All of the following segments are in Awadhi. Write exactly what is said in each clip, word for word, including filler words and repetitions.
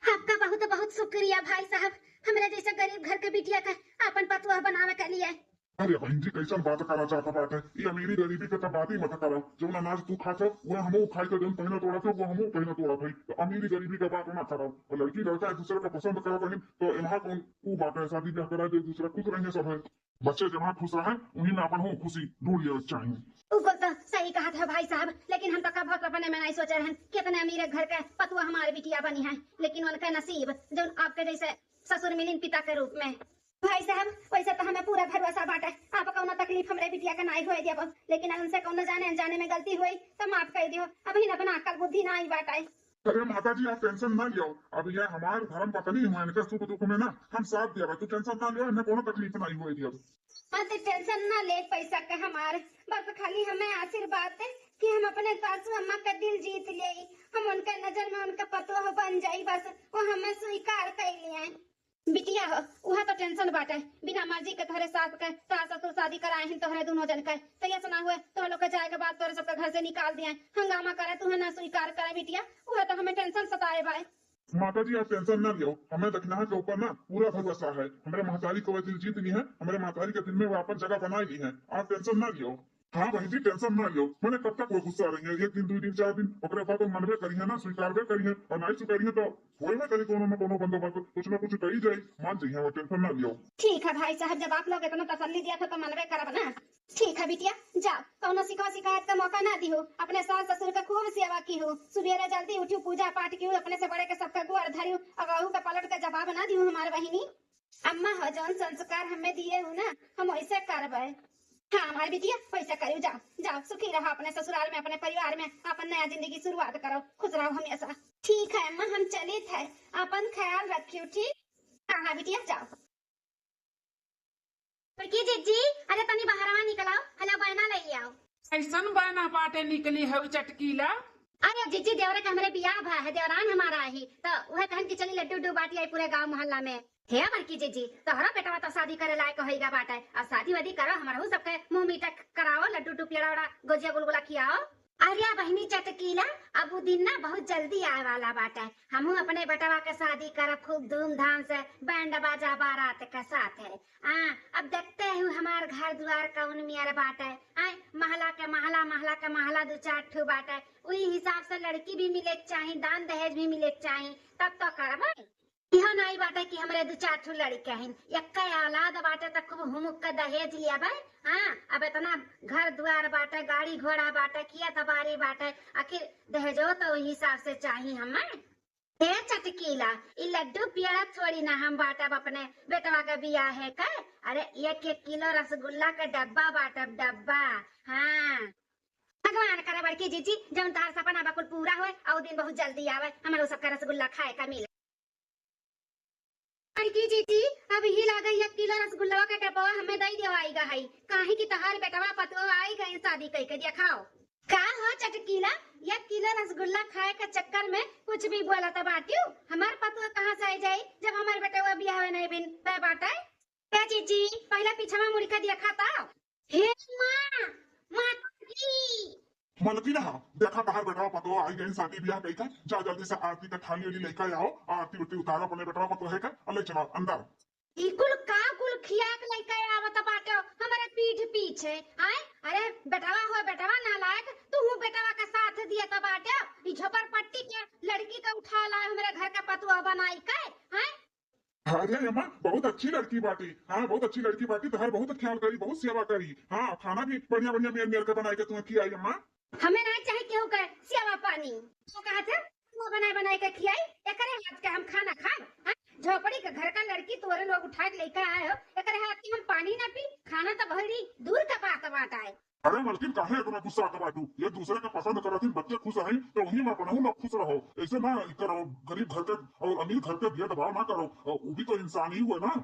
आपका बहुत बहुत शुक्रिया भाई साहब, हमरे जैसे गरीब घर के बिटिया का आपन पतोह बनावे के लिए। अरे बहन जी, कैसन बात करा चाहत बाटे? ई अमीरी गरीबी के तो बात ही मत करा। जौन अनाज तू खात है, वह हमहू खाई, तो जौन पहिना तोड़त है, वो हमहू पहिना तोड़त है। तो अमीरी गरीबी के बात ना करा। और लड़की लड़का एक दूसरे का पसंद करत रही, तो एमा कौन ऊ बात है? शादी ब्याह करा दे, एक दूसरे खुश रहिए सब है। बच्चे जहाँ खुश रहे, वहीं में अपन हो खुशी ढूंढ लिया चाहिए। उ कुल तो सही कहत है भाई साहब, लेकिन हम तो कबो अपने में नहीं सोचे रहन कि इतने अमीर घर के पतोह हमारे बिटिया बनी है, लेकिन उनका नसीब जौन आपके जैसे ससुर मिलिन पिता के रूप में। भाई साहब, वैसे तो हमें पूरा भरोसा बाटे, आप कौनो तकलीफ हमरे बिटिया के नाई होए देबो, लेकिन उनसे कौनो जाने अनजाने में गलती हुई तो माफ कर दियो, अभी अपना अक्ल बुद्धि ना आई बाटे। अरे माता जी, आप टेंशन ना लियो, अब ये हमार धर्म पत्नी हुआ, इनके सुख दुख में ना हम साथ देबे, तू टेंशन ना लियो, इन्हें कोनो तकलीफ नहीं होए दियो। हाँ, तो टेंशन ना ले पैसा का हमार, बस खाली हमें आशीर्वाद दे कि हम अपने सासू अम्मा का दिल जीत ले, हम उनका नजर में उनका पतोह बन जाई, बस वो हमें स्वीकार कर लिए। बिटिया हो, उहे तो टेंशन बाटे। बिना मर्जी के तोहरे सास के, सास ससुर शादी कराए हैं तोहरे दोनों जन के। तो ये सुना हुए, तोहरे लोग के जाए के बाद तोहरे सबके घर से निकाल दिए, हंगामा करे, तुहे ना स्वीकार करे बिटिया, उहे तो हमें टेंशन सताए बाए। माता जी, आप टेंशन ना लियो, हमें दखिनहा के ऊपर ना पूरा भरोसा है। हमरे महतारी को वह दिल जीत ली है, हमरे महतारी के दिल में वो अपन जगह बना ली है, आप टेंशन ना लियो। हाँ बहन जी, टेंशन ना लियो, मने कब तक वो गुस्सा रही है, एक दिन, दो दिन, चार दिन, ओकरे बाद वो मनबे करी है ना, स्वीकारबे करी है, और नहीं स्वीकारी है तो होए में करी कोनो न कोनो बंदोबस्त, कुछ ना कुछ करी जाए, मान जाइए, वो टेंशन ना लियो। ठीक है भाई साहब, जब आप लोग इतना तसल्ली दिया था तो मनबे करब ना। ठीक है बिटिया, जाओ, कौनो शिकवा शिकायत का मौका ना दिहु, अपने सास ससुर का खूब सेवा किहु, सुबेरे जल्दी उठियो, पूजा पाठ किहु, अपने से बड़े के सबका गोड़ धरियो, अगर का पलट का जवाब ना दिहु हमार बहिनी। अम्मा हो, जौन संस्कार हमें दिए हो ना, हम वैसे करबे। हाँ हमार बिटिया, वैसे करियो, जाओ, जाओ, सुखी रहो अपने ससुराल में, अपने परिवार में, अपन नया जिंदगी शुरुआत करो, खुश रहो हमेशा। ठीक है अम्मा, हम चलित है, अपन ख्याल रखियो, ठीक? हाँ हाँ बिटिया, जाओ। बड़की जिज्जी, अरे तनी बहरवा निकल आओ, हला बहना ले आओ। कैसन बहना बाटे निकली हऊ चटकीला? अरे जिज्जी, देवरा के हमरे बियाह भा है, देवरान हमारा ही, तो वह कहन कि चली लड्डू उड्डू बाटी आई पूरे गांव मोहल्ला में। हे बड़की जिज्जी, तोहरा बेटवा तो शादी करे लायक होइगा बाटे, अब शादी वादी करो, हमरहू सबके मुंह मीठा कराओ, लड्डू उड्डू पेड़ा ओड़ा, गोजिया गुलगुला खियाओ। अरे बहिनी चटकीला, अब उ दिन ना बहुत जल्दी आए वाला बाटे। हमहू अपने बेटवा के शादी करब खूब धूमधाम से, बैंड बाजा बारात के साथ है। आ, अब देखते हू हमार घर दुआर कौन मियर बाटे। आय, महला के महला, महला के महला दू चार ठो बाटे। उही हिसाब से लड़की भी मिले के चाही, दान दहेज भी मिले के चाही, तब तो करबे। इहो नाई बाटे कि हमरे दू चार ठो लड़के हइन, एक्के औलाद बाटे त खूब हुमुक के दहेज लियाबे। हाँ, अब इतना घर दुआर बाटे, गाड़ी घोड़ा बाटे, खेत बारी बाटे, आखिर दहेजो तो ओही हिसाब से चाही हमें। ए चटकीला, ई लड्डू पेड़ा थोड़ी ना हम बाटब अपने बेटवा के बियाहे के। अरे एक एक किलो रसगुल्ला के डब्बा बाटब, डब्बा। हाँ। भगवान करे बड़की जीजी, जौन तहार सपना बा कुल पूरा होए, और दिन बहुत जल्दी आवे, हमरो सबका रसगुल्ला खाए का मिले। बड़की जीजी, अब ही लागे एक किलो रसगुल्ला के डब्बा हमें दई देवाई गा है, काहे कि तहार बेटवा पतोह आई गए शादी कई के देखाओ। का हो चटकीला, एक किलो रसगुल्ला खाए के चक्कर में कुछ भी बोलत बाटियो? हमार पतोह कहाँ से आई जाई जब हमार बेटवा बियाह नहीं बिन पे बाटे? ए जीजी, पहले पीछवा मुड़ के देखा तो। हे माँ, माता जी। मलकिन, हाँ, देखा तहार बेटवा पतोह आई गई शादी बियाह कई के, जा जल्दी से आरती का थाली वाली लेके आओ, आरती उरती उतारो अपने बेटवा पतोह के, और ले चलो अंदर। ई कुल का कुल खिया के लेके आवत बाटे हमरे पीठ पीछे, आय? अरे बेटवा हो बेटवा नालायक, तू हूँ बेटवा का साथ दियत बाटे, ई झोपड़पट्टी के लड़की का उठा लाए हमरे घर का पतोह बनाई के, आय? अरे अम्मा, बहुत अच्छी लड़की बाटी। हाँ, बहुत अच्छी लड़की बाटी, तहार बहुत ख्याल करी, बहुत सेवा करी। हाँ, खाना भी बढ़िया बढ़िया मेर मेर के बनाई के तुम्हें खियाई अम्मा। हमें ना चाहे केहू के सेवा पानी। तो कहा थे, वो बनाए बनाए के खियाई, एकरे हाथ के हम खाना खाब? हाँ? झोपड़ी के घर का लड़की तोरे लोग उठा के लेके आए हो, एकरे हाथ के हम पानी ना पी, खाना तो बड़ी दूर का बात बात आए। अरे मलकिन, काहे इतना गुस्सा आता बाटू? एक दूसरे के पसंद करत ही बच्चे खुश रही तो वही में अपनहू लोग खुश रहो। ऐसे ना करो, गरीब घर के और अमीर घर के भेदभाव ना करो, और वो भी तो इंसान ही हुए ना।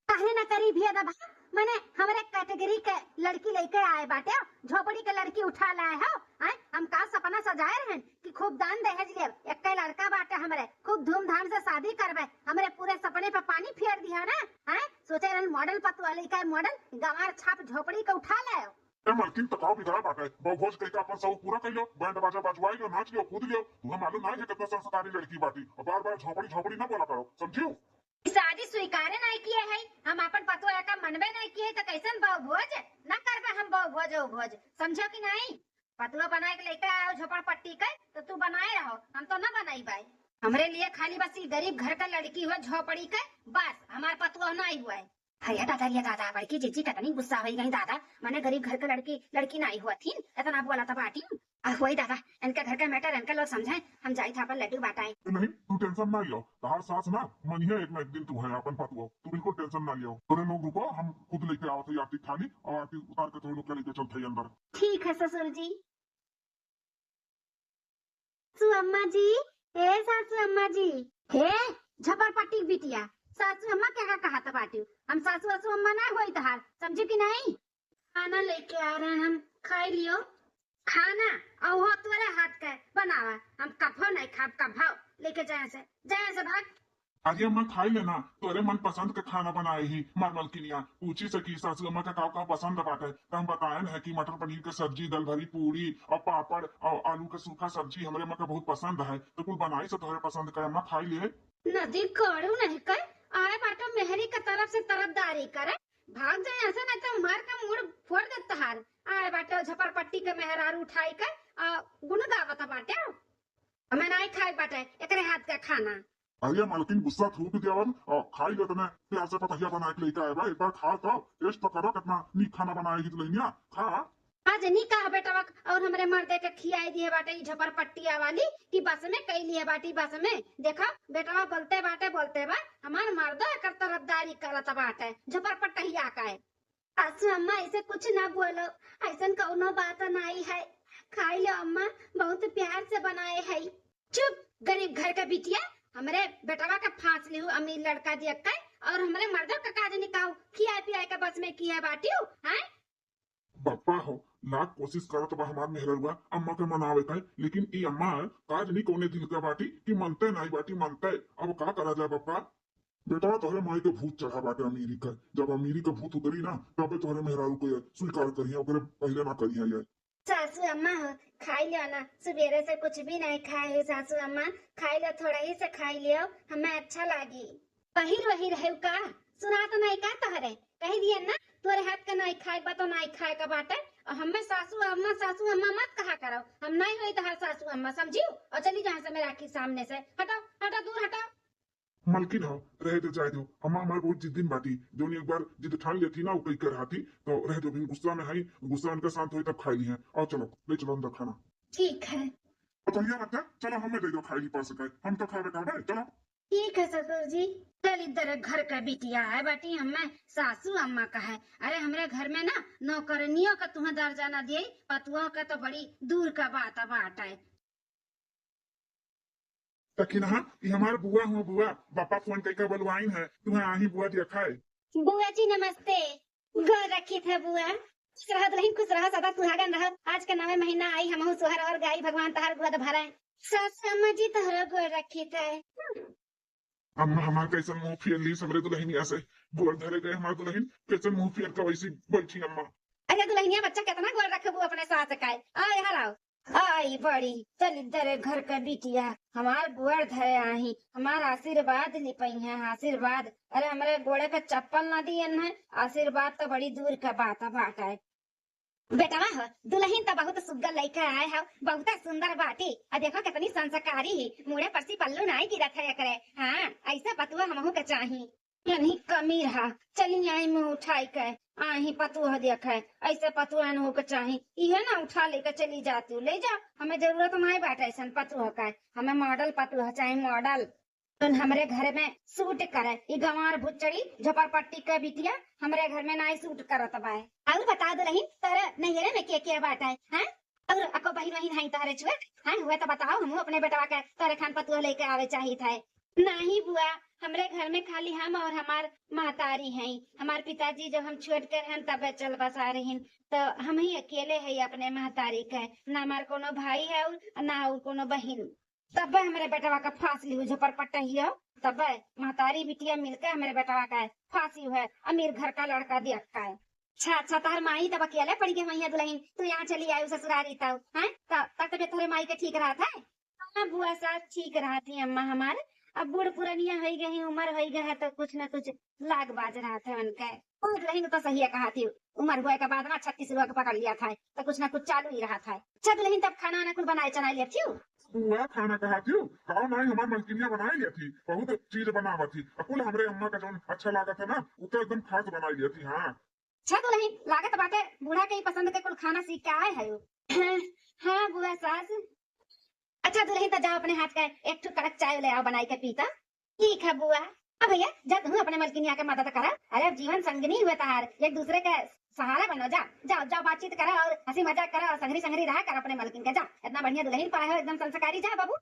काहे ना करी भेदभाव? मने हमरे कैटेगरी के लड़की लेके आए बाटे, झोपड़ी के लड़की उठा लाए हो, आए? हम का सपना सजाए रहन कि खूब दान दहेज लेब, एक लड़का बाटे हमरे, खूब धूमधाम से शादी करबे, हमरे पूरे सपने पे पानी फेर दिया ना, आए? सोचे रहन मॉडल पतुआ लेके आए, मॉडल गंवार छाप झोपड़ी के उठा लाए हो। ए मलकिन, त का बिगड़ा बाटे? बहू भोज कइके अपन शौक पूरा कइ लो, बैंड बाजा बजवाई लो, नाच लो, कूद लो। तुहे मालूम नाहीं है कितना संस्कारी लड़की बाटी, और बार बार झोपड़ी झोपड़ी ना बोला करो, समझियो? शादी स्वीकारे नाहीं किहे है, हम अपन पतोह का मनबे नाहीं किहे, त कैसन बहू भोज? ना करबे हम बहू भोज, ओ भोज, समझो कि नाहीं? पतोह बनाए के लइके आयो झोपड़पट्टी के, त तू बनाए रहो, हम तो ना बनाई बाई। हमरे लिए खाली बस ई गरीब घर का लड़की हुआ झोपड़ी के, बस हमार पतोह नाहीं हुआ है। अरे दादा, अरे दादा, बड़की जीजी कितनी गुस्सा होइ गई दादा। मने गरीब घर के लड़की, लड़की नाहीं हुआ थी, इतना बोला था बाटी। आ, होई दादा, इनका घर का मैटर इनका लोग समझाए, हम जाई था अपन लड्डू बाटाए। नहीं, तू टेंशन ना लियो, तहार सास ना मनिहे एक ना एक दिन तू है अपन पतुआ, तू बिल्कुल टेंशन ना लियो। तोरे लोग रुको, हम खुद लेके आवत है आरती थाली और आरती उतार के तोरे लोग के लेके चलते हैं अंदर। ठीक है ससुर जी। सासू अम्मा जी, ए सासू अम्मा जी, हे झपरपट्टी बिटिया, सासू अम्मा क्या का कहा था बाटू? हम सासू वासू अम्मा ना होई तहार, समझू कि नहीं? खाना लेके आ रहे हैं हम, खाई लियो। खाना? और हो तोरे हाथ के बनावा, हम कभो नहीं खाब, कभो। लेके जाए से, जाए से भाग। अरे अम्मा, खाई लेना, तोरे मन पसंद के खाना बनाए ही मार मलकिनिया। पूछी से कि सासू अम्मा का का का पसंद बाटे, त हम बताएन है कि मटर पनीर के सब्जी, दल भरी पूरी और पापड़ और आलू के सूखा सब्जी हमरे अम्मा का बहुत पसंद है, तो कुल बनाई से तोहरे पसंद का अम्मा खाई ले। नदी करू नहीं कर आए बाटो मेहरी के तरफ से तरफदारी करे, भाग जाए ऐसे नहीं तो मार के मूड़ फोड़ दे तहार। आए बाटो झपरपट्टी के मेहरारू उठाई के आ गुन गावत बाटे। हमें नहीं खाए बाटे एकरे हाथ का खाना। अरे मालकिन, गुस्सा थूक देवल और खाई ले तने प्यार से पतहिया बना के लेके आए बा। एक बार खा तो, टेस्ट तो करो कितना नीक खाना बनाए ही दुल्हनिया। खा। आज नी कहा बेटवा और हमरे मर्दे के खियाई दिए बाटे ई झपरपट्टिया वाली कि बस में कई लिए बाटी बस में। देखा बेटवा बोलते बाटे, बोलते बा हमार मर्दो एकर तरफदारी करत बाटे झपरपट्टिया का है। सासू अम्मा ऐसे कुछ ना बोलो, ऐसन कौनो बात नाई है। खाई लो अम्मा, बहुत प्यार से बनाए है। चुप, गरीब घर का बिटिया, हमरे बेटवा का फांस लिहू अमीर लड़का दिया के और हमरे मर्दो का काज निकाऊ खियाए पियाए का बस में किया बाटियो, हैं? बप्पा हो, लाख कोशिश करत बा हमार मेहररुआ अम्मा के मनावे का, लेकिन ई अम्मा काज नी कौने दिल के बाटी कि मनते नाई बाटी मनते। अब का करा जाए बप्पा? बेटा, तोहरे माई के भूत चढ़ा बाटे अमीरी के। जब अमीरी के भूत उतरी ना, तबे तोहरे मेहरारू के स्वीकार करिहे, ओकरे पहिले ना करिहे ये। सासू अम्मा हो, खाई लियो ना, सुबेरे से कुछ भी नहीं खाए हो सासू अम्मा, खाई लियो, थोड़ा ही से खाई लियो, हमें अच्छा लागी। बहिर वहिर है का? सुनात नहीं का तोहरे? कही दिए ना, तोरे हाथ का नहीं खाए बा तो नहीं खाए का बाटे। और हमें सासू अम्मा, सासू अम्मा मत कहा करो, हम नहीं होई तहार सासू अम्मा, समझियो? और चली जहाँ से मेरे आँखी सामने से, हटो, हटो, दूर हटो। मलकिन हो, रहे दो, जाए दो। अम्मा हमार बहुत जिद्दीन बाटी, जौन एक बार जिद ठान लेती ना, वो कई कर हाथी। तो रहे दो, अभी गुस्सा में है, गुस्सा उनका शांत होई तब खाई ली है। और चलो, ले चलो अंदर खाना। ठीक है। तो चलिए बच्चा, चलो हमें दे दो खाई ली पास का, हम तो खावे खावे, चलो। ठीक है ससुर जी। चल इधर घर का बिटिया है बाटी, हमें सासू अम्मा का है। अरे हमरे घर में ना नौकरनियों का तुहें दर्जा ना दिए, पतुओं का तो बड़ी दूर का बात बात है। तकिन हाँ, ये हमार बुआ हुआ, बुआ, बापा फोन कई का बलवाइन है, तुम्हें आही बुआ देखा है। बुआ जी नमस्ते। गोर रखी था बुआ। खुश रहा दुल्हन, खुश रहा, सदा सुहागन रहा। आज के नवे महीना आई, हमहू सोहर और गाई, भगवान तहार गोद भरे। सास अम्मा जी तोहरो गोर रखी था। अम्मा हमार कैसन मुंह फेर ली हमरे दुल्हनिया से। गोर धरे गए हमार दुल्हन, कैसन मुंह फेर के वैसी बैठी अम्मा। अरे दुल्हनिया बच्चा कितना गोर रखबू अपने सास का। आ यहाँ आओ। आई बड़ी दलिद्दर घर का बिटिया, हमार गोड़ धरे आही, हमार आशीर्वाद लिपई है, आशीर्वाद। अरे हमरे गोड़े पे चप्पल ना दियन है, आशीर्वाद तो बड़ी दूर का बात बाटे। बेटवा हो, दुल्हन तो बहुत सुग्गर लइके आए हो, बहुत सुंदर बाटी। आ देखो कितनी संस्कारी ही, मुड़े पर से पल्लू नाई गिरत है एकरे। हाँ, ऐसे पतुआ हमहू के चाही। यानी कमी रहा, चली आई मुंह उठाई के, आही पतुआ देखे, ऐसे पतुआ न हो के चाही, इहे ना उठा लेके चली जा तू, ले जा, हमें जरूरत नाई बाटे ऐसन पतुआ का, हमें मॉडल पतुआ चाही, मॉडल। तुम हमरे घर में सूट करे, ई गंवार भुच्चड़ी झोपड़पट्टी के बिटिया हमरे घर में नाई सूट करत बाए। और बता दुल्हन, तोरे नैहरे में के के बाटे, हैं? और अको बहिन वहिन है तोहरे छुए, हैं? हुए तो बताओ, हमहू अपने बेटवा के तोरे खान पतुआ लेके आवे चाहित है। नहीं बुआ, हमरे घर में खाली हम और हमार महतारी हैं। हमार पिताजी जब हम छोट के रहन तबे चल बसा रहिन, तो हम ही अकेले है अपने महतारी के, ना हमार कोनो भाई है और ना और कोनो बहिन। तबे हमरे बेटवा का फांस लियो झोपड़पट्टा हियो, तबे महतारी बिटिया मिलके हमरे बेटवा का फांसी है, अमीर घर का लड़का दिया का है। अच्छा, अच्छा, तोहर माई तब अकेले पड़ी गई हुई है दुलहिन, तू यहाँ चली आयु ससुरारी तब, हैं? तब तक तबियत तोहरे माई के ठीक रहत है? हाँ बुआ सास, ठीक रहत ही अम्मा हमार। अब बूढ़ पुरनिया होई गई, उम्र होई गई है, तो कुछ ना कुछ लाग बाज रहत है उनके। ओ दुलहिन तो सही है कहत ही, उम्र हुए के बाद ना छत्तीस लोग पकड़ लिया था, तो कुछ ना कुछ चालू ही रहत है। अच्छा दुलहिन, तब खाना वाना कुल बनाए चनाए लेत ही? बुआ खाना कहत ही, का नाई हमार मलकिनिया बनाए लेत ही, बहुत चीज बनावत ही। अ कुल हमरे अम्मा का जौन अच्छा लागत है ना, उ तो एकदम खास बनाए लेत ही। हाँ। अच्छा दुलहिन, लागत बाटे बूढ़ा के ही पसंद के कुल खाना सीख के आए है। हाँ, हाँ बुआ सास। अच्छा दुलहिन, तो जाओ अपने हाथ का एक ठो कड़क चाय ले आओ बनाई के पीता। ठीक है बुआ। अब भैया जा, तू अपने मलकिनिया के मदद करा। अरे अब जीवन संगनी हुए तहार, एक दूसरे के सहारा बनो। जा, जाओ, जाओ, बातचीत करा और हंसी मजाक करा और संगरी संगरी रहा कर अपने मलकिन के। जा, इतना बढ़िया दुलहिन पाए हो, एकदम संस्कारी। जा बाबू।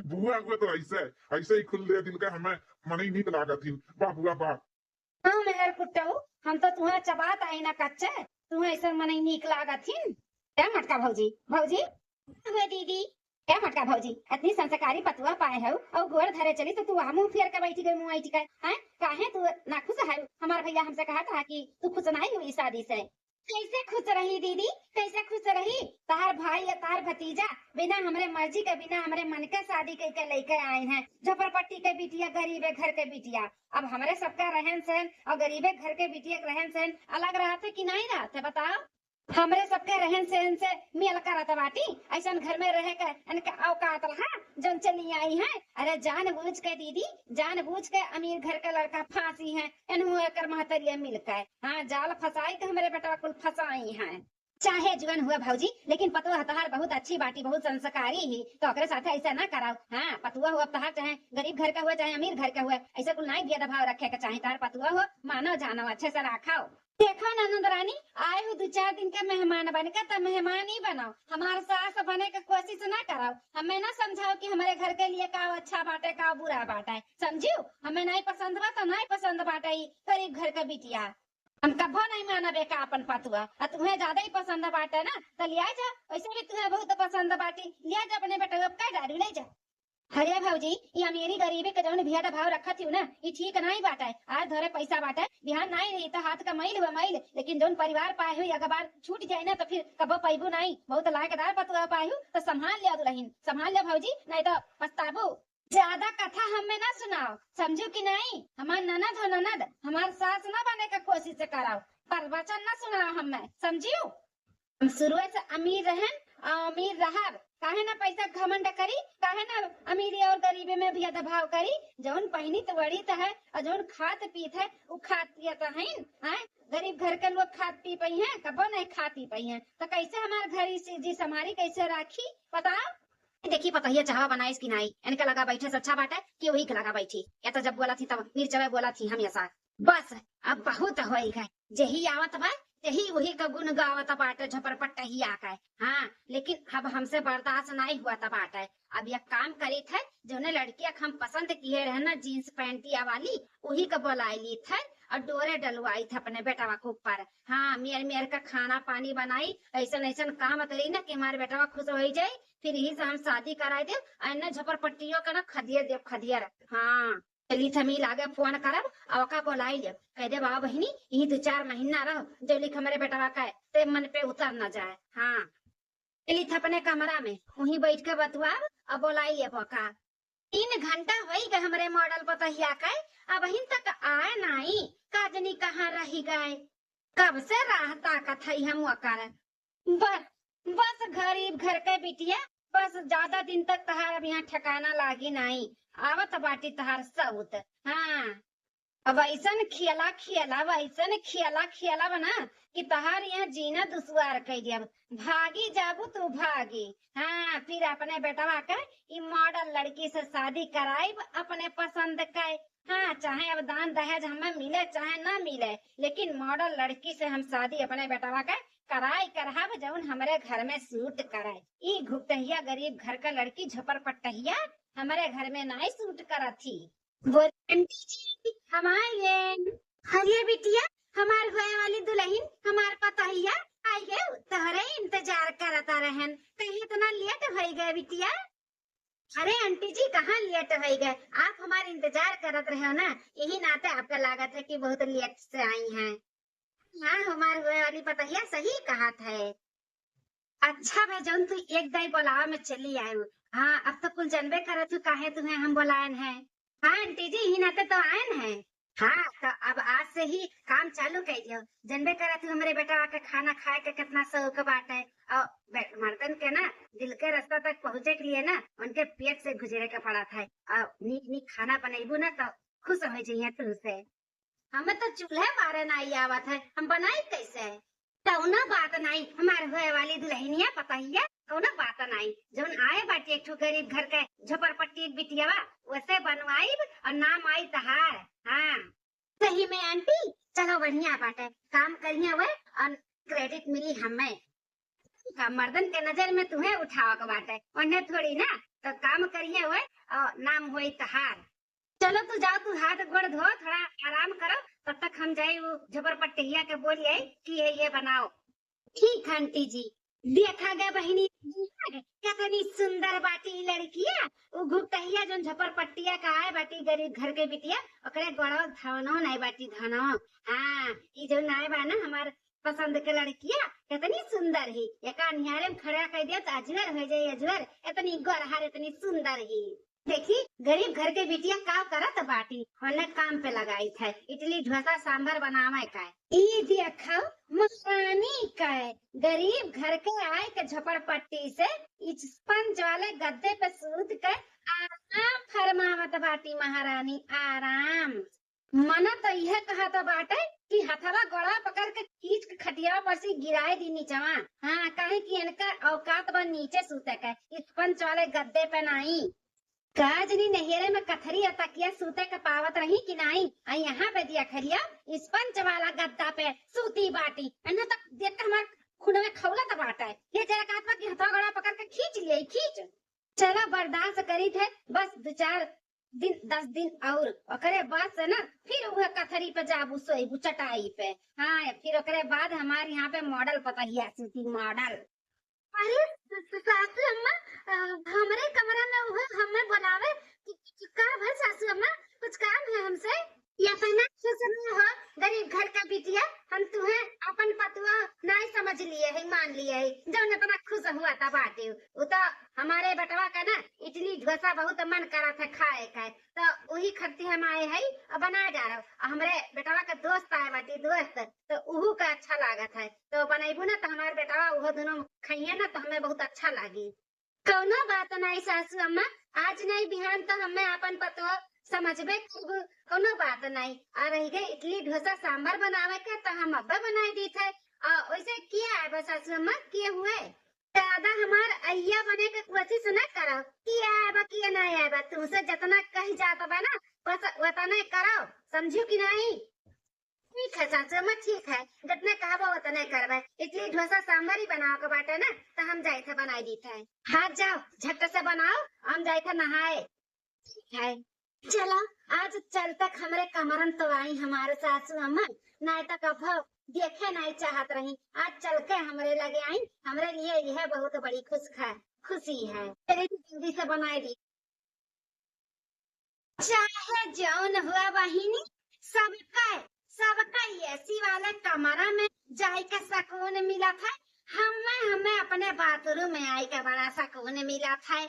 बुआ हुआ तो ऐसे, ऐसे ही खुले दिल का हमें मनई नीक लागत ही। वाह बुआ वाह। हाँ मेहर कुट्टऊ, हम तो तुहे चबात आई ना कच्चे, तुहे ऐसे मनई नीक लागत हिन। ए मटका भौजी, भौजी। हुए दीदी। ए मटका भौजी, इतनी संस्कारी पतुआ पाए हो और गोड़ धरे चली तो तू वहाँ मुंह फेर के बैठी गई, मुंह ऐठी के। हैं? काहे तू ना खुश है? हमार भैया हमसे कहा था कि तू खुश नहीं हुई शादी से। कैसे खुश रही दीदी, कैसे खुश रही? तहार भाई या तहार भतीजा बिना हमरे मर्जी के, बिना हमरे मन के शादी कई के लेके आए हैं। झोपड़पट्टी के बिटिया, गरीबे घर के बिटिया। अब हमरे सबका रहन सहन और गरीबे घर के बिटिया के रहन सहन अलग रहत है कि नहीं रहत है, बताओ? हमरे सबके रहन सहन से मेल करत बाटी। ऐसन घर में रहे के इनके औकात रहा, जौन चली आई हैं। अरे जानबूझ के दीदी, जानबूझ के अमीर घर के लड़का फांसी हैं, इन्हू एकर महतरिया मिल के। हाँ, जाल फंसाई के हमरे बेटवा कुल फंसाई हैं। चाहे जुअन हुआ भौजी, लेकिन पतोह तहार बहुत अच्छी बाटी, बहुत संस्कारी ही, तो ओकरे साथे ऐसा ना कराओ। हाँ, पतुआ हुआ तहार, चाहे गरीब घर का हुआ, चाहे अमीर घर का हुआ, ऐसा कुल नहीं भेदभाव रखे के चाहे। तहार पतुआ हो, मानो जानो, अच्छे से राखो। देखो ननद रानी, आए हो दो चार दिन के मेहमान बन के, तो मेहमान ही बनाओ, हमार सास बने के कोशिश ना कराओ, हमें ना समझाओ कि हमारे घर के लिए का अच्छा बाटे, का बुरा बाटे, समझियो? हमें नहीं पसंद बा तो नहीं पसंद बाटे ई गरीब घर के बिटिया। हम कभो नहीं मानब एका अपन पतुआ। आ तुहे ज्यादा ही पसंद बाटे ना, तो लिया जा। वैसे भी तुहे बहुत पसंद बाटी, लिया जा अपने बेटवा का डारू ले जा। अरे भौजी, ये अमीरी गरीबी के जौन भेद भाव रखत हियो ना, ये ठीक नहीं बाटे। आज धरे पैसा बाटे, बिहान नहीं रही तो हाथ का मैल हुआ मैल, लेकिन जौन परिवार पाए हुई अगर बार छूट जाए ना तो फिर कबो पैबू नहीं। बहुत लायकदार पतुआ पाए हो तो संभाल लिया दुलहिन, संभाल लिया भौजी, नहीं तो पछताबू। ज्यादा कथा हमें ना सुनाओ, समझू कि नहीं? हमार ननद हो ननद, हमार सास ना बने का कोशिश कराओ, प्रवचन ना सुनाओ हमें, समझियो? हम शुरुए से अमीर रहन और अमीर रहब, काहे ना पैसा घमंड करी, काहे ना अमीरी और गरीबी में भेदभाव करी। जौन पहिनित ओढ़ित है और जौन खात पीत है, उ खात पियत हईन, हैं? गरीब घर के लोग खात पी पई हैं, कबो नहीं खात पी पई हैं, तो कैसे हमार घर इस जी समारी कैसे राखी, बताओ? देखी पतोहिया चाहवा बनाइस कि नाई, इनका लगा बैठे से अच्छा बाटे कि वही के लगा बैठी। या तो जब बोला थी तब मिर्चवे बोला थी हमेशा। बस अब बहुत होई गए, जही आवत बा तही वही का गुण गावत बाटे झपरपट्टहिया के। हाँ, लेकिन अब हमसे बर्दाश्त नाई हुआ त बाटे। अब एक काम करी थे, जौने लड़किया के हम पसंद किए रहे ना जींस पैंटिया वाली, वही का बोलाई ली थे और डोरे डलवाई थे अपने बेटवा के ऊपर। हाँ, मेर मेर का खाना पानी बनाई, ऐसन ऐसन काम करी ना कि हमारे बेटवा खुश हो जाए। फिर यही से हम शादी कराई दे, और इन्हें झोपड़पट्टियों का ना खदियर देव खदियर। हाँ, चली थमी लागे फोन करब, और ओका बोलाई लेब, कह देब, "आओ बहिनी, यही दो चार महीना रहो, जब लिख हमरे बेटवा का ते मन पे उतर न जाए।" हाँ, चली थ अपने कमरा में, वहीं बैठ के बतुआब, और बोलाई लेब ओका। तीन घंटा होई गए हमरे मॉडल पतोहिया के, अबहिन तक आए नाई, का जनी कहाँ रही गए। कब से राह ताकत हई हम ओकर। बस, बस गरीब घर के बिटिया, बस ज्यादा दिन तक तहार अब यहाँ ठिकाना लागी नाई, आवत बाटी तहार सऊत। हाँ, अब ऐसन खियला खियला, अब ऐसन खियला खियला बना कि तहार यहाँ जीना दुश्वार कई दिया। भागी जाबू तू भागी। हाँ, फिर अपने बेटवा के ई मॉडल लड़की से शादी कराइब अपने पसंद के। हाँ, चाहे अब दान दहेज हमें मिले चाहे ना मिले, लेकिन मॉडल लड़की से हम शादी अपने बेटवा के कराई करहब, जौन हमरे घर में सूट करे। ई घुपटहिया गरीब घर का लड़की झपरपट्टहिया हमरे घर में नाई सूट करत ही। बोल आंटी जी, हम आए। अरे बिटिया, हमार होए वाली दुलहिन, हमार पतोहिया आई गए, तोहरे इंतजार करता रहन, कहीं इतना लेट होई गए बिटिया? अरे आंटी जी, कहाँ लेट होई गए, आप हमार इंतजार करत रहे हो ना, यही नाते आपका लागत है कि बहुत लेट से आई हैं। हाँ, हमार हुए वाली पतहिया सही कहत है। अच्छा भे, जौन तू एक दाई बोलावा में चली आयु। हाँ, अब तो कुल जनबे करत हूँ काहे तुहे हम बोलायन है। हाँ आंटी जी, इही नाते तो आयन है। हाँ, तो अब आज से ही काम चालू कर दियो। जनबे करत हूँ हमरे बेटवा के खाना खाए के कितना शौक बाटे। और बे-, मर्दन के ना दिल के रास्ता तक पहुँचे के लिए ना उनके पेट से गुजरे के पड़त है। और नीक नीक खाना बनैबू ना तो खुश हो जइहे तुमसे। हमें तो चूल्हे बारे नाई आवत है, हम बनाई कैसे? कौनो बात नाई, हमार होए वाली दुल्हनिया पतहिया, कौनो बात नाई। जौन आए बाटी एक ठो गरीब घर के झोपड़पट्टी के बिटियावा, वैसे बनवाइब और नाम आई तहार। हाँ। सही में आंटी, चलो बढ़िया बाटे, काम करिए हुए और credit मिली हमें। का मर्दन के नजर में तुम्हें उठावा के बाटे, उन्हें थोड़ी ना, तो काम करिए हुए और नाम होई तहार। चलो तू जाओ, तू हाथ गोड़ धो, थोड़ा आराम करो, तब तक हम जाई वो झोपड़पट्टिया के बोली आई कि ये, ये बनाओ। ठीक आंटी जी। देखा गए बहिनी, कितनी सुंदर बाटी लड़किया। वो घुटहिया जोन झोपड़पट्टिया का आए बाटी गरीब घर के बिटिया, ओकरे गोड़वा धनो नहीं बाटी धनो। हाँ, ई जोन आए बा ना हमार पसंद के लड़किया, कितनी सुंदर ही। एका निहारे में खड़ा कर दिया तो अजगर हो जाए अजगर, इतनी गोरहर, इतनी सुंदर ही। देखी, गरीब घर के बिटिया का करत बाटी, ओने काम पे लगाई थे, इडली, डोसा, सांभर बनावे का। ई देखो महारानी का, गरीब घर के आए के झोपड़पट्टी से स्पंज वाले गद्दे पे सूत के आराम फरमावत बाटी महारानी, आराम। मना तो यह कहत बाटे कि हथवा गोड़ा पकड़ के खींच के खटिया पर से गिराए दी नीचवा। हाँ, काहे कि इनका औकात बा नीचे सूते के, स्पंज वाले गद्दे पे नाई। का जनी नैहरे में कथरी या तकिया सूते के पावत रही कि नाई, आ यहाँ पे दिया खरिया स्पंज वाला गद्दा पे सूती बाटी। इन्हें तक देख के हमार खूनवे खौलत बाटे। ये जरा कहत बा कि हथवा गोड़ा पकड़ के खींच लिए, खींच। चला बर्दाश्त करी थे, बस दो चार दिन, दस दिन और, ओकरे बाद से ना फिर वह कथरी पे जाबू, सोईबू चटाई पे। हाँ, फिर ओकरे बाद हमारे यहाँ पे model पतहिया सूती, model। अरे स-, स-, सासू अम्मा, अ, हमरे कमरा में वह हमें बुलावे कि, कि, कि का भल सासू अम्मा, कुछ काम है हमसे? ये तो ना खुश रहो, गरीब घर का बिटिया, हम तुम्हें अपन पतुआ नाई समझ लिए है, मान लिए है, जौन इतना खुश हुआ था बाटे। वो तो हमारे बेटवा का ना इडली डोसा बहुत मन करा था खाए का, तो वही खरती हम आए है और बना जा रहा। हमरे बेटवा का दोस्त आए बाटी, दोस्त, तो उहू का अच्छा लागत है, तो बनैबू ना तो हमारे बेटवा उहो दोनों खाइए ना तो हमें बहुत अच्छा लागी। कौनो बात नाई सासू अम्मा, आज नाई बिहान तो हमें अपन पतोह समझबे करबू, कौनो बात नाई। आ रही गई इडली डोसा सांभर बनावे के तो हम अब्बे बनाई दी थे। आ वैसे किया है बस सासू अम्मा, किए हुए ज्यादा हमार अइया बने के कोशिश न करो। किया है बा, किया ना है बा, तुमसे जितना कही जात बा ना, बस उतने करो, समझू कि नहीं? ठीक है सासू अम्मा, ठीक है, जितने कहबो उतने करबे। इडली डोसा सांभर ही बनावे के बाटे ना, तो हम जाए थे बनाई दी थे। हाँ जाओ, झट से बनाओ, हम जाए थे नहाए। ठीक है, चलो, आज चल तक हमरे कमरन तो आई हमारे सासू अम्मा, नाई तो कभो देखे नाई चाहत रही। आज चल के हमरे लगे आई, हमरे लिए यह बहुत बड़ी खुश है, खुशी है। चलिए जल्दी से बनाई दी। चाहे जौन हुआ बहिनी, सबका, सबका एसी वाले कमरा में जाए के सुकून मिलत है। हमें, हमें अपने बाथरूम में आए के बड़ा सुकून मिलत है।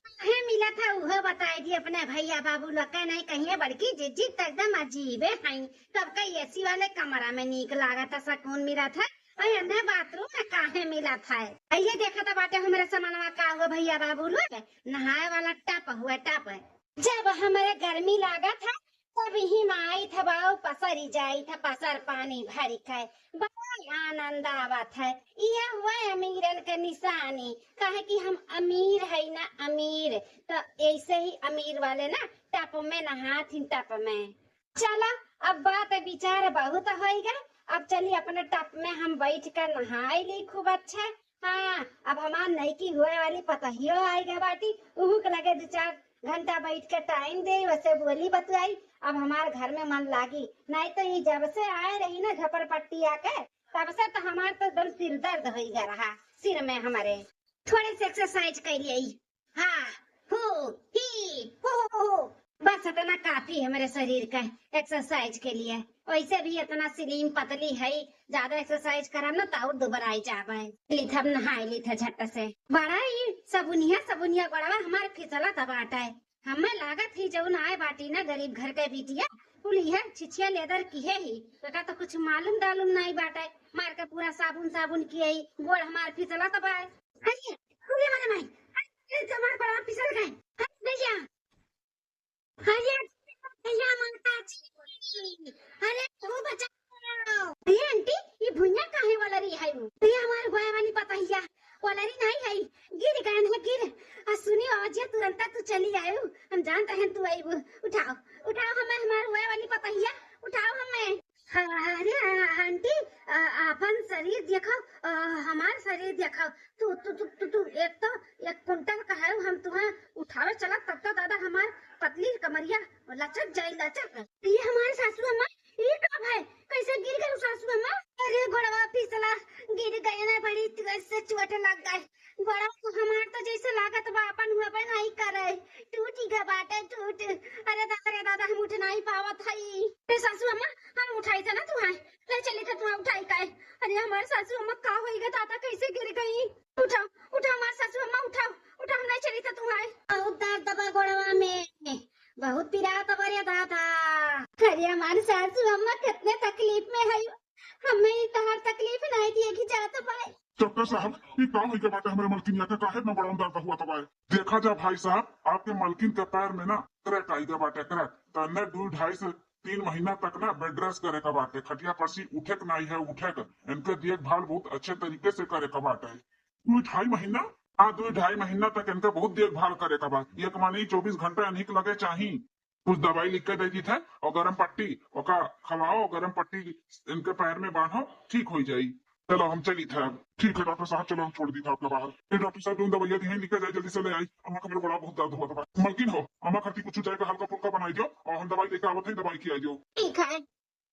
काहे मिलत है उहो बताए दी अपने भैया बाबू लोग के। नहीं कहिए बड़की जिज्जी तो एकदम अजीबे हैं, सबका एसी वाले कमरा में नीक लागत है, सुकून मिलत है। अरे, अन्य बाथरूम में काहे मिलत है? अइये देखत बाटे हमरे समनवा का हुआ भैया बाबू लोग, नहाए वाला टप हुआ, टप। जब हमरे गर्मी लागत है, तब ही माई थे बाऊ पसरी जाई थे, पसर पानी भरी के। बड़ा आनंद आवत है। ये हुआ अमीरन के निशानी, काहे कि हम अमीर है ना, अमीर। तो ऐसे ही अमीर वाले ना टप में नहात ही, टप में। चला, अब बात विचार बहुत होइगा, अब चली अपने टप में हम बैठ कर नहाई ली खूब अच्छा। हाँ, अब हमार नईकी हुए वाली पतहियो आइगा बाटी, उहू के लगे दो चार घंटा बैठ के टाइम दे, वैसे बोली बतुआई, अब हमार घर में मन लागी। नहीं तो ये जब से आए रही ना झोपड़पट्टी आके, तब से तो हमार तो एकदम सिर दर्द होइगा रहा, सिर में हमारे। थोड़े से एक्सरसाइज कर लिए। हाँ, हू, ही, हू, हू, हू। बस इतना काफी है मेरे शरीर का एक्सरसाइज के लिए। वैसे भी इतना स्लिम पतली है, ज्यादा एक्सरसाइज करब ना तो और दुबराई जाबे। लीथब नहाई लीथा झट से। बड़ा ही सबुनिया सबुनिया गोड़वा हमार फिसलत बाटे। हमें लागत ही जौन आए बाटी ना गरीब घर के बिटिया, कुल इहे छिछिया लेदर किहे ही। एका तो कुछ मालूम दालूम नाई बाटे, मार के पूरा साबुन साबुन किहे ही, गोड़ हमार फिसलत बाए। अरे, अरे मारे माई, अरे हमार गोड़वा फिसल गए। अरे भैया, अरे भैया माता जी, अरे तू बचाओ। अरे आंटी, ये भुइया काहे वाला रही है वो? ये हमार गोए वाली पतहिया वाला रही नहीं है, गिर गए हैं गिर। आ सुनी आवाज, तुरंत तू चली आयो, हम जानते हैं तू आईबू। उठाओ, उठाओ हमें, हमार गोए वाली पतहिया, उठाओ हमें। हाँ, अरे आ, आंटी, आ, आपन शरीर देखो, आ, हमार शरीर देखो। तू तू तू तू, तू एक तो एक कुंटल का है, हम तुम्हें उठावे चलत तब तो दादा हमार पतली कमरिया लचक जाई लचक। ये हमार सासू अम्मा, ये का भाई, कैसे गिर गए सासू अम्मा? अरे गोड़वा फिसला, गिर गए ना, बड़ी तेज से चोट लग गए। गोड़वा तो हमार तो जैसे लागत बा अपन हुआ पे नहीं करे, टूट गए बाटे टूट। अरे दादा रे दादा, हम उठ नहीं पावत हई। ए सासू अम्मा, हम उठाई था ना तुम्हें, ले चली था तुम्हें उठाई का। अरे हमार सासू अम्मा का होई गए दादा, कैसे गिर गई? उठाओ, उठाओ हमार सासू अम्मा, उठाओ, उठाओ, हम ले चली था तुम्हें। बहुत दर्द बा गोड़वा में, बहुत पिरात बा रे दादा। अरे हमार सासू अम्मा कितने तकलीफ में है, हमें ही तहार तकलीफ नहीं दिए कि जात पाए। डॉक्टर साहब, ये का होई के बाटे हमरे मलकिनिया के, काहे इतना बड़ा दर्द हुआ तबाए? देखा जा भाई साहब, आपके मलकिन के पैर में ना क्रैक आई गया बाटे, क्रैक। तो अन्य दो ढाई से तीन महीना तक ना बेड रेस्ट करे का बाटे, खटिया पर से उठे के नहीं है, उठे के। इनके देखभाल बहुत अच्छे तरीके से करे का बाटे। दो ढाई महीना? हाँ, दो ढाई महीना तक इनका बहुत देखभाल करे का बा। एक माने चौबीस घंटा इन्हीं के लगे चाही। कुछ दवाई लिख के दे दी थे और गरम पट्टी ओका खवाओ, गरम पट्टी इनके पैर में बांधो, ठीक हो जाई। चलो हम चली थे अब। ठीक है डॉक्टर साहब, चलो हम छोड़ दी थे आपका बाहर। ए डॉक्टर साहब, जो दवाइयाँ दी हैं लिख के जाए, जल्दी से ले आई। अम्मा का मेरे बड़ा बहुत दर्द हुआ था। मलकिन हो, अम्मा खातिर कुछ जाए का हल्का फुल्का बनाई दियो और हम दवाई लेके आवत हैं, दवाई खिलाई दियो। ठीक है।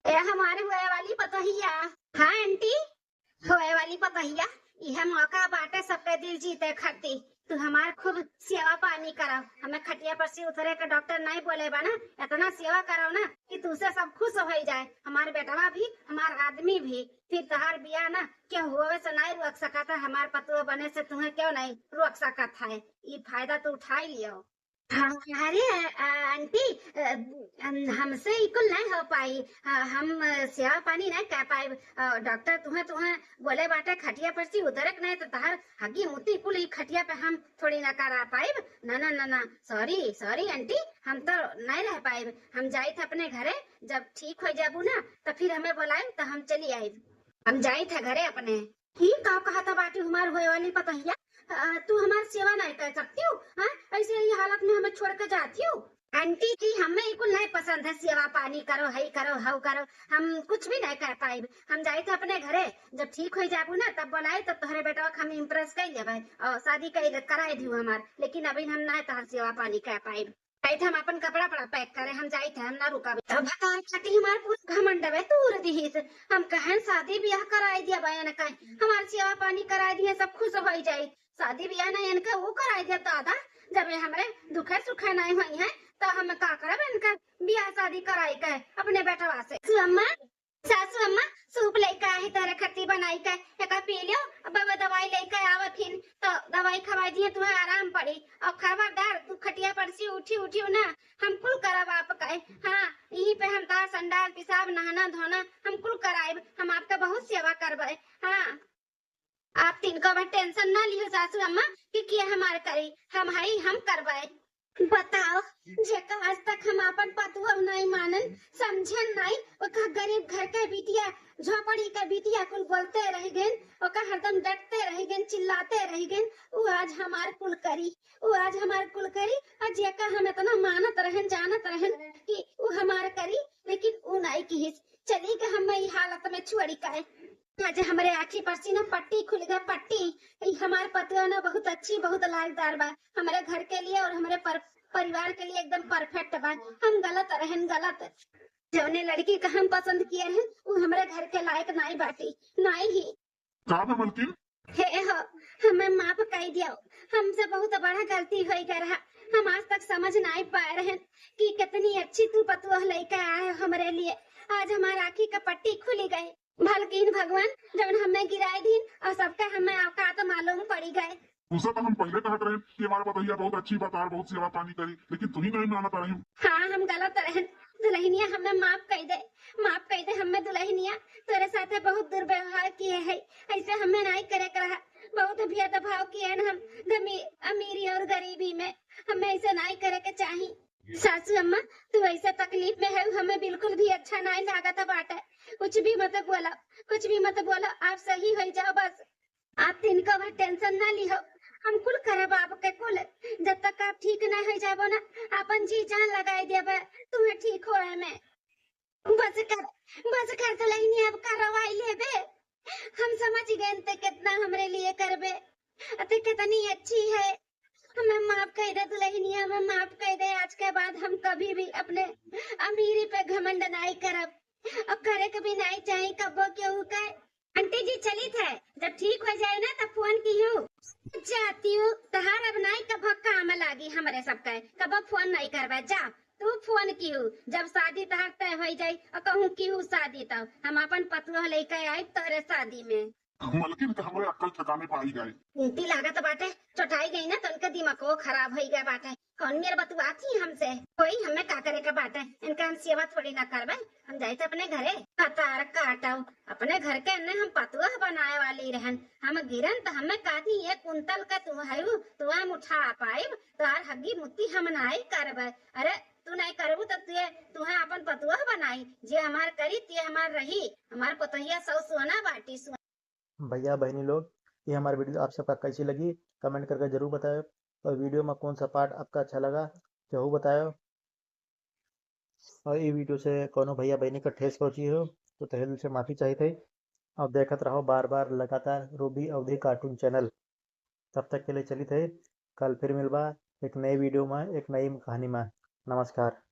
ए हमारे हुए वाली पतोहिया। हाँ आंटी, होए वाली पतोहिया, यह मौका बाटे सबके दिल जीते खातिर। तू हमार खूब सेवा पानी करा। हमें खटिया पर से उतरे के डॉक्टर नहीं बोले बा ना, इतना सेवा करो ना कि तुझसे सब खुश हो जाए, हमार बेटवा भी, हमार आदमी भी। फिर तहार बियाह ना क्यों होवे से नहीं रोक सकता, हमार पतोह बने से तुम्हें क्यों नहीं रोक सकत है। ये फायदा तो उठा ही लियो। हाँ, अरे, अ, आंटी, अ, हम, हमसे ई कुल नहीं हो पाई। हाँ, हम, अ, सेवा पानी नहीं कर पाइब। अ, डॉक्टर तुम्हें, तुम्हें बोले बाटे खटिया पर से उतरक नहीं तो तहार हगी मुती कुल ई खटिया पे हम थोड़ी ना करा पाइब। ना, ना, ना, ना, सॉरी, सॉरी आंटी, हम तो नहीं रह पाइब। हम जाइत अपने घरे, जब ठीक हो जाबू ना तो फिर हमें बोलाइब तो हम चली आइब। हम जाइत है घरे अपने। ही का कहत बाटी हमार होए वाली पतोहिया? अ, तू हमार सेवा नहीं कर सकती हो, हाँ? ऐसे ही हालत में हमें छोड़ के जाती हो? आंटी जी, हमें ई कुल नहीं पसंद है, सेवा पानी करो, हई करो, हऊ करो, हम कुछ भी नहीं कर पाइब। हम जाइत अपने घरे, जब ठीक हो जाबू ना तब बोलाई, तब तोहरे बेटवा के हम इम्प्रेस कर लेबै और शादी कर, कराए दियो हमार, लेकिन अभी हम नहीं तोहर सेवा पानी कर पाइब। आई तो हम अपन कपड़ा पड़ा पैक करे, हम जाइत है, हम ना रुकब। तब भतार खाती हमार पूरा घमंडवे तूर दिहिस। हम कहन शादी ब्याह कराए दिया बयान कहे, हमार सेवा पानी कराए दिए, सब खुश हो जाई। शादी ब्याह ना इनके वो कराए दिया दादा, जब ये हमरे दुखे सुखे नहीं हुई है तो हम का करब इनका ब्याह शादी कराए के अपने बेटवा से। सुअम्मा, सासू अम्मा, सूप लेके आही तोहरे खत्ती बनाई के, एका पी लियो। अब बाबा दवाई लेके आवत हिन, तो दवाई खवाई दिए, तुम्हें आराम पड़ी। और खबरदार, तू खटिया पर से उठी, उठियो ना, हम कुल करब आपका। हाँ, यहीं पे हम तार संडास, पेशाब, नहाना, धोना, हम कुल कराइब। हम आपका बहुत सेवा करबे। हाँ। आप तिनको अब टेंशन ना लियो सासू अम्मा कि के हमार करी, हम हई, हम करबै। बताओ, जेका आज तक हम आपन पतुआ नहीं मानन, समझन नहीं, ओका गरीब घर के बिटिया, झोपड़ी के बिटिया कुल बोलते रह गए, ओका हरदम डटते रह गए, चिल्लाते रह गए, वो आज हमार कुल करी, वो आज हमार कुल करी। और जेका हम इतना मानत रहन, जानत रहन कि वो हमार करी, लेकिन वो नहीं किहिस। चली के हम ई हालत में छोड़ी काहे। आज हमरे आँखी पर से ना पट्टी खुल गए, पट्टी। ई हमार पतुआ ना बहुत अच्छी, बहुत लायकदार बा। हमरे घर के लिए और हमरे पर-, परिवार के लिए एकदम परफेक्ट बा। हम गलत रहन, गलत। जौने लड़की का हम पसंद किए रहन, वो हमरे घर के लायक नाई बाटी, नाई ही। का बा मलकिन? हे हो, हमें माफ कर दियो, हमसे बहुत बड़ा गलती हो गया रहा। हम आज तक समझ नाई पाए रहन कि कितनी अच्छी तू पतोह लइके आए हो हमरे लिए। आज हमार आँखी का पट्टी खुली गई। भलकीन भगवान जौन हमें गिराए दीन और सबका हमें औकात मालूम पड़ी गए। उसे तो हम पहिले कहत रहन कि हमार पतोहिया बहुत अच्छी बा, तोहार बहुत सेवा पानी करी, लेकिन तू ही नहीं मानत रही। हाँ, हम गलत रहन। दुल्हनिया, हमें माफ कई दे, माफ कई दे हमें दुल्हनिया। तोरे साथे बहुत दुर्व्यवहार किए है, ऐसे हमें नाई करे के रहा। बहुत भेदभाव किए हैं हम गमी-, अमीरी और गरीबी में, हमें ऐसे नाई करे के चाही। सासू अम्मा, तू ऐसे तकलीफ में है, हमें बिल्कुल भी अच्छा नाई लागत बाटे। कुछ भी मत बोलो, कुछ भी मत बोलो, आप सही हो जाओ बस। आप तिनको भर टेंशन ना लिहो, हम कुल करब आपके कुल। जब तक आप ठीक ना हो जाबो ना, अपन जी जान लगाए देबे तुम्हें ठीक होए में। बस कर, बस कर दुल्हनिया, अब करवाई लेबे। हम समझ गए ते कितना हमरे लिए करबे, अते कितनी अच्छी है। हमें माफ कर दे दुल्हनिया, हमें माफ कर दे। आज के बाद हम कभी भी अपने अमीरी पे घमंड नाई करब और करे के भी नाई चाही कबो केहू के। आंटी जी चलित है, जब ठीक हो जाए ना तब फोन किहू। जाती हूँ, तहार अब नाई कब काम लागी हमरे सबके, कब फोन नाई करबे। जा तू फोन किहू, जब शादी तहार तय हो जाई और कहूँ किहू शादी, तब हम अपन पतोह लेके आइब तोहरे शादी में। मलकिन के हमरे अक्कल ठिकाने पे आई गए। उल्टी लागत बाटे, चोटाई गई ना तो उनके दिमागो खराब हो गया बाटे। कौन मेर बतुआती हमसे? कोई हमें का करे के बाटे, इनका हम सेवा थोड़ी ना करबे। हम जाइत अपने घरे। कतार काटव, अपने घर के एन्ने हम पतोह बनाए वाली रहन। हम गिरन त हमें कहती, "ये कुंतल का तू हयू, तू हम उठा पाइब, तोहार हग्गी मुत्ती हम नाई करबे।" अरे तू नाई करबू त तुए, तुहे अपन पतोह बनाई, जे हमार करी ते हमार रही। हमार पतोहिया सौ सोना बाटी, सोना। भैया बहनी लोग, ये हमारी वीडियो आप सबका कैसी लगी, कमेंट करके जरूर बताएं। और वीडियो में कौन सा पार्ट आपका अच्छा लगा, जरूर बताएं। और ये वीडियो से कोनो भैया बहनी का ठेस पहुँची हो तो तहे दिल से माफ़ी चाहित है। और देखत रहो बार बार लगातार रूबी अवधी कार्टून चैनल। तब तक के लिए चलित है, कल फिर मिलबा एक नई वीडियो में, एक नई कहानी में। नमस्कार।